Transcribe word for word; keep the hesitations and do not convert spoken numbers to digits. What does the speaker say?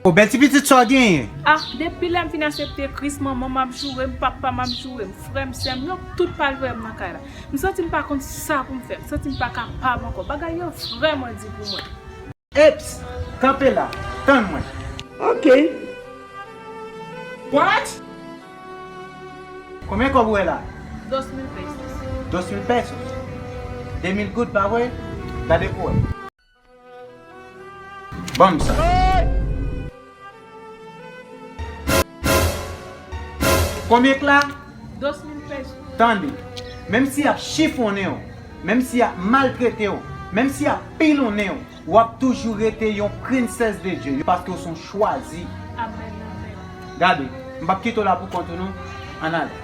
O, bèl ti pitit, sa w genyen? Ah, depi lè m fin aksepte Kris, manman m ap joure m, papa m ap joure m, frè m, sè m, yo tout pral voye m nan kay la. M santi m pa konn sa pou m fè, m santi m pa kapab ankò. Bagay yo vrèman di pou mwen. Eps! Kanpe la, tann mwen. Ok. What? Konbyen kòb ou wè la? Dos mil pesos. Dos mil pesos. De mil goud, pa vre? Gade pou wè. Ban m sa. Konbyen k la? Dos mil pesos. Tande, menm si y ap chifonnen w, menm si y ap maltrete w, menm si y ap pilonnen w, w ap toujou rete yon princesse de Dieu, paske w se yon chwazi. Amen, amen. Gade, m p ap kite w la pou kont ou non. Ann ale.